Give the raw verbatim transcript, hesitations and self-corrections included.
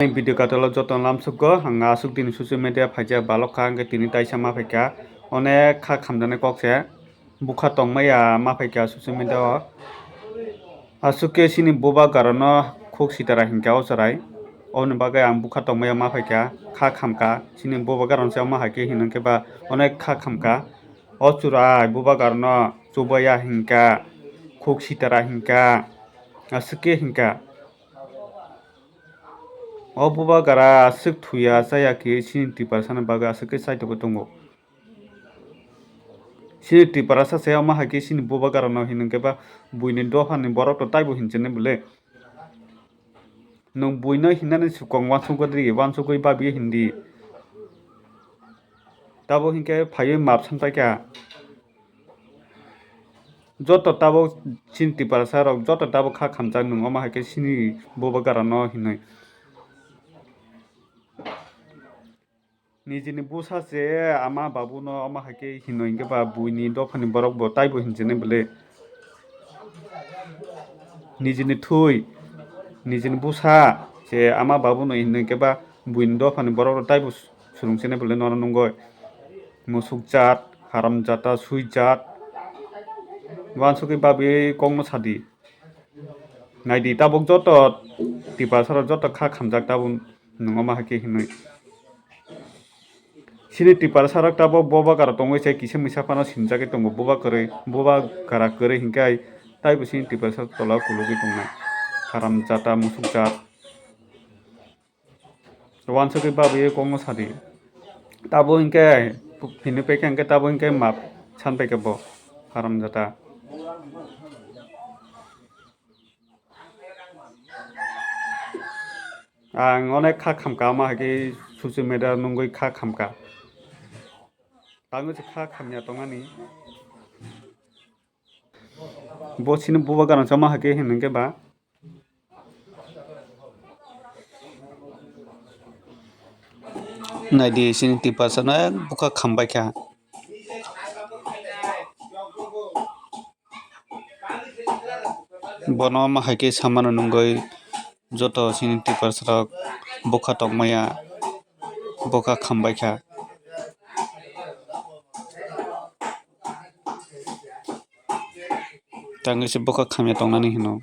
Video katalo joto lamsukgo, ang aswk dini social media phaijak balok kha, hwnkhe tini taisa ma phaikha, onek kha khamjaknai kok se bukha tongmaya ma phaikha social media o. Aswk khe chini bubagrano khuk sitara hinkha o chwrai, oboni bagwi ang bukha tongmaya ma phaikha, kha khamkha, chini bubagrano se omo hai khe hino hwnkhe ba onek kha khamkha, o chwrai bubagrano chubaya hinkha, khuk sitara hinkha, aswk khe hinkha. O bubagra aswk thuya chaya khe chini Tiprasani bagwi aswk khe chaitokgwi tongo. Chini Tiprasa se omo hai khe chini bubagrano hino hwnkhe ba buini dophani borok to taibo hinchini bwle. Nwng buino hinani swkang uansukgwi di, uansukgwi babi hindi. Tabuk hinkhe phaiwi map santaikha. Joto tabuk chini Tiprasa rok joto tabuk kha khamjak nwng omo hai khe chini bubagrano hinwi. Nijini bwsa se ama babuno omo hai khe hinwi hinkhe ba buini dophani borok bo taibo hinchini bwle. Nijini thwi, nijini bwsa se ama babuno hinwi hinkhe ba buini dophani borok rok taibo surungchini bwle nono nungwi. Musuk jat, haram jata, sui jat. Uansukgwi babi kokno sadi. Naidi tabuk joto Tiprasa rok joto kha khamjak tabuk nwng omo hai khe hinwi. Chini Tiprasa rok tabuk bubagra tongwi se kisa misa phano sinjagwi tongo bubagra kwrwi, bubagra kwrwi hinkhe taibo chini Tiprasa tola kulugwi tongnai. Haram jata musuk jat. Uansukgwi babi kokno sadi. Tabuk hinkhe hini paikha hinkhe tabuk hinkhe map san paikha bo haram jata. Ang onek kha khamkha omo hai khe social media nungwi kha khamkha. Tangwi se kha khamya tongmani. Bo chini bubagrano se omo hai khe hinwi hinkhe ba. Naidi chini Tiprasano bukha khambaikha. Bono omo hai khe samano nungwi joto chini Tiprasa rok bukha tongmaya, bukha khambaikha. Tangwi se bukha khamya tongnani hino.